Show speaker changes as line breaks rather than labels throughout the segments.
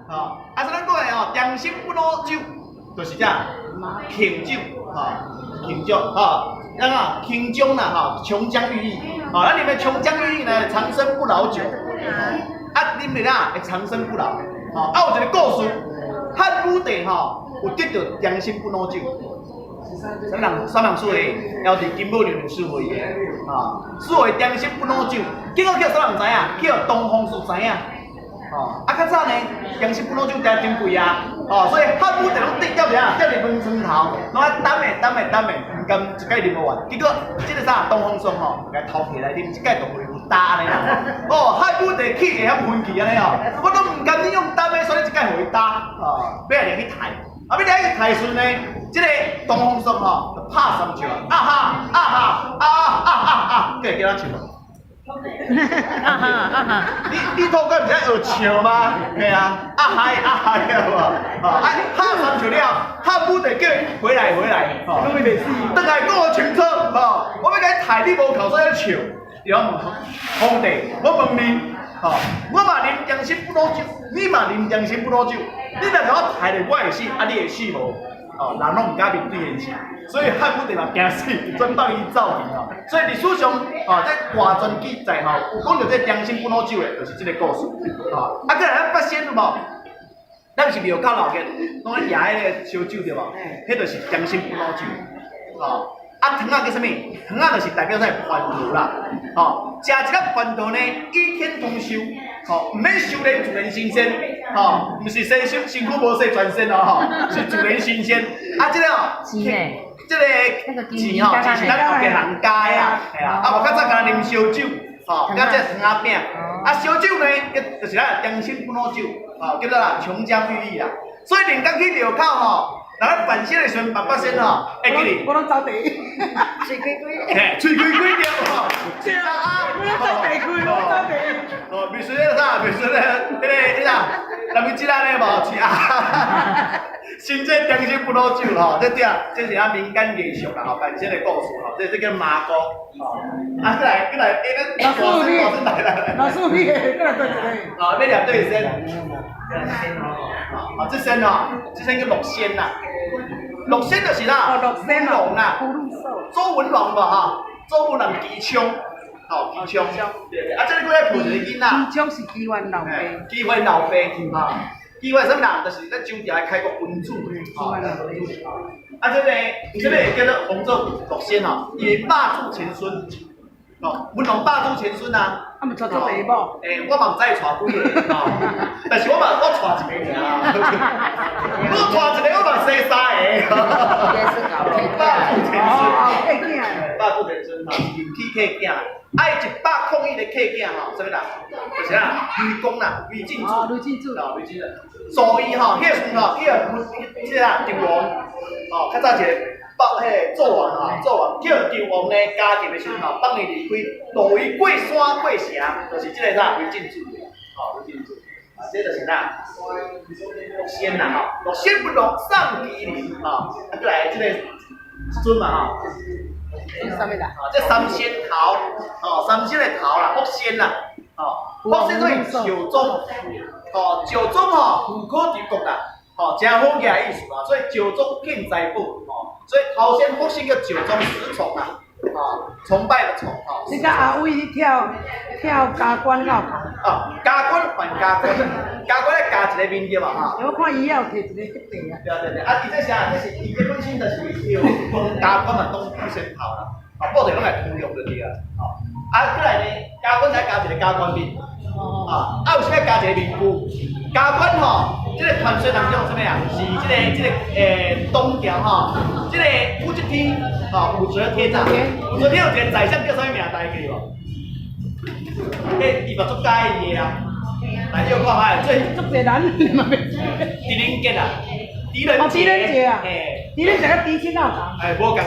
吼，啊，所以咱講的吼，長生不老酒，就是這慶酒，吼，慶祝，吼，咱啊，瓊漿啦，吼，瓊漿玉液，吼，咱啉的瓊漿玉液呢，長生不老酒，啊，啉了啊，會長生不老，吼，啊，有一個故事，漢武帝吼，有得著長生不老酒。啥物人？啥物人賜的？後佇金母娘娘賜予伊的，吼，賜予長生不老酒，結果叫啥人知影？叫東方朔知影。吼，啊較早呢，長生不老酒誠珍貴啊，吼，所以漢武帝攏佇吊佇啥？吊佇門窗頭，攏愛等的等的等的，毋甘一擺啉無完。結果這個啥東方朔吼，共偷提來啉，一擺就予伊有焦按呢啦。哦，漢武帝氣者遐噴氣按呢吼，我都毋甘你用擔的，所以一擺予伊焦，吼，欲來掠去刣。啊，欲掠去刣時呢，這個東方朔吼就拍三笑，啊哈啊哈啊啊啊啊，閣會叫咱笑。
啊哈啊哈！
你透過毋是愛學笑嗎？嘿啊，啊嗨啊嗨啊無？啊，拍三笑了，漢武帝叫伊回來回來，吼，轉來講予清楚，吼，我欲共你刣你無口水咧笑。伊講皇帝，我問你，吼，我嘛啉長生不老酒，你嘛啉長生不老酒，你若共我刣咧，我會死，啊你會死無？哦，人攏毋敢面對現實，所以漢武帝嘛驚死，轉放伊走去吼。所以歷史上，吼，這外傳記載吼，有講著這長生不老酒的，就是這個故事。吼，啊，過來咱八仙有無？咱是廟口鬧熱，攏咧舉彼个燒酒對無？彼就是長生不老酒。吼，啊，糖仔叫啥物？糖仔就是代表啥蟠桃啦。吼，食一粒蟠桃呢，與天同壽。吼，毋免修煉自然神仙，吼，毋是身身身軀無洗全身哦，吼，是自然神仙。啊，這個哦，這個錢吼，錢是咱後家人加的啊，係啊，啊無較早敢若啉燒酒，吼，佮這糖仔餅，啊燒酒呢，就是咱長生不老酒，吼，叫做啦瓊漿玉液啦。所以連工去廟口吼，若咱辦仙的時陣，辦八仙吼，會記哩。
我攏走第一，喙開開。
嘿，喙開開著吼，
對啊，我攏走第開，我走第一。
哦，袂輸咧啥？袂輸咧，彼個彼啥？南非這個無是啊，新這長生不老酒吼，這對，這是咱民間藝術啦吼，辦仙的故事吼，這叫媽姑吼。啊，過來過來，欸，咱
老師你，
來來來，
老師你，過來對一個。
哦，欲念對仙。啊，這仙吼，這仙叫六仙啦。六仙就是啦，
哦，六仙
龍啦，周文王無吼，周文王姬昌。吼，姬昌，對對，啊，這個閣愛抱一個囡仔。
姬昌是姬元老爸。
姬元老爸，哈，姬元啥物人？就是咱周朝的開國君主。吼，啊，這個，這個叫做封做六仙吼，伊為霸主前孫，哦，文王霸主前孫啊。
啊，毋娶足濟某。
欸，我嘛毋知伊娶幾个，吼，但是我嘛我娶一个爾，我娶一個我嘛生三个。霸主前孫。霸主前孫吼，認起契囝。啊，伊101個契囝吼，啥物人？就是啊，呂公啦，呂敬祖。
呂敬祖。
哦，呂敬祖。所以吼，彼個時陣吼，彼個這個啊，紂王，吼，較早一個北彼個紂王吼，紂王叫紂王呢加入的時陣吼，放伊離開，路伊過山過城，就是這個啥呂敬祖，吼，呂敬祖。啊，這就是啥？六仙啦吼，六仙不落送麒麟，吼，啊，閣來這個尊嘛吼。
啥物啦？
哦，這三仙頭，哦，三仙的頭啦，福仙啦，哦，福仙屬於石宗，哦，石宗吼，富可敵國啦，哦，誠好額的意思啦，所以石宗見財寶，哦，所以頭先福仙叫石宗石崇啦，哦，崇拜的崇，吼。
你佮阿偉去跳跳加官有共？
哦，加官還加官，加官咧加一個面對嘛，吼。
我看伊也有摕一個彼塊啊。
對對對，啊，伊這啥？這是伊這本身就是有講加官嘛，當普仙頭啦，啊，布袋攏會通用就對啊，吼。啊，過來呢，加官才加一個加官面，啊，啊有啥物加一個面具？加官吼，這個傳說當中啥物啊？是這個東朝吼，這個武則天，吼，武則天啊，武則天有一個宰相叫啥物名？大家記無？彼伊嘛足佮意伊的啊，來你有看覓？最
足濟人，你嘛袂記。
狄仁傑啊，狄仁
哦，狄仁傑啊，
嘿，
狄仁傑佮狄青有共？
哎，無共人，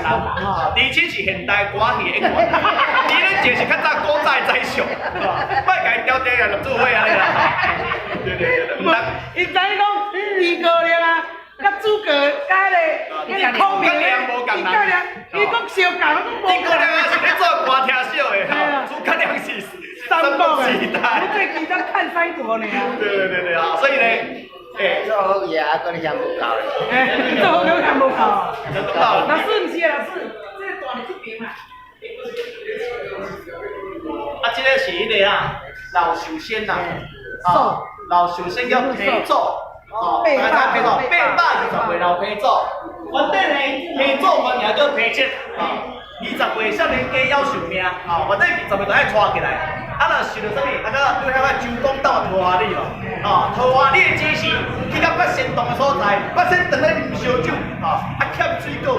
狄青是現代歌戲的演員，狄仁傑是較早古早的宰相，莫共伊調調來做伙按呢啦。對對對，毋通。
伊知影講諸葛亮啊，佮諸葛佮彼個孔明，伊較亮，伊講相仝，
諸葛亮啊是咧做歌廳小的，諸葛亮是
三國
時代。
我最記得看三國呢。
對對對對啊，所以呢，欸，
做好嘢啊，閣你嫌無夠咧。
欸，做好閣嫌無夠。
真夠。
老師毋是啊，老師，這個大佇這邊啦。
啊，這個是彼個啊，老壽仙啦，啊，老壽仙叫彭祖，哦，大家知彭祖，820歲老彭祖，原底呢，彭祖原名叫彭哲，啊，二十歲少年家夭壽命，啊，原底二十歲就愛娶起來，啊，若受著啥物，啊個你曉個周公鬥桃花女無？啊，桃花女的指示，去到八仙洞的所在，八仙當咧啉燒酒，啊，啊欠水果，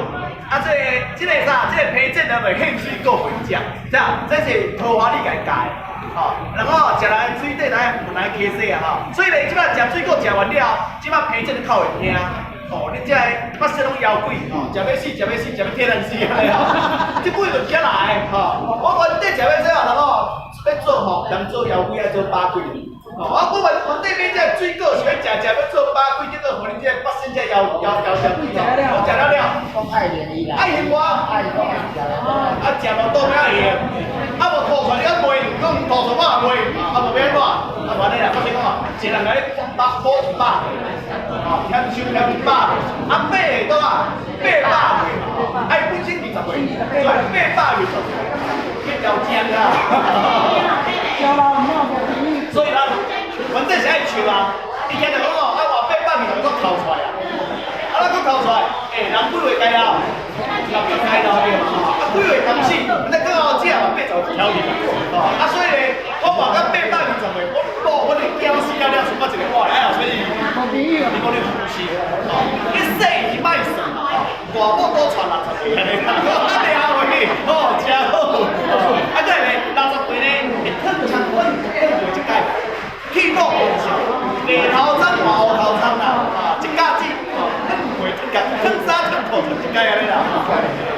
啊這個這個啥，這個彭哲呢，咪獻水果予伊食，這樣，這是桃花女共伊教的。吼，然後食來水底來有來起勢啊吼，所以咧，這擺食水果食完了，這擺彭哲就較會聽。吼，恁這個八仙攏妖鬼，吼，食欲死，食欲死，食欲鐵人死按呢吼。這鬼就遮來的，吼。我原底食欲這啊，人吼欲做吼，人做妖鬼愛做百鬼。吼，我原原底買這個水果是欲食食欲做百鬼，結果予恁這個八仙這妖妖妖妖鬼吼，我食了了。
講愛認伊啦。
愛認我。
愛講食了。
啊，食無倒欲愛認，啊無吐出來你敢賣？講吐出來我也賣，啊無欲按怎？啊無按呢啦，我先講啊，一個人共你百補一百，吼，添收添一百，啊八個多啊，800歲，啊伊本身二十歲，所以820歲，去調正啦。所以咱反正是愛笑啊，伊今日講哦，啊活820閣哭出來啊，啊咱閣哭出來，欸，人幾歲該老？六十該老對嘛？啊幾歲當死？咱到後這嘛81條去吼，啊所以咧，我活到820歲，我某我會驚死了了，剩我一個活咧，哎呀，所以你講你有是，吼，一世是莫算，大某閣娶60歲按呢，啊掠位，吼，真好，啊閣來60歲咧，會褪長短，褪過一擺，去某無數，白頭鬃換烏頭鬃啦，啊，一甲子，吼，褪過一擺，褪衫褪褲褪一擺按呢啦。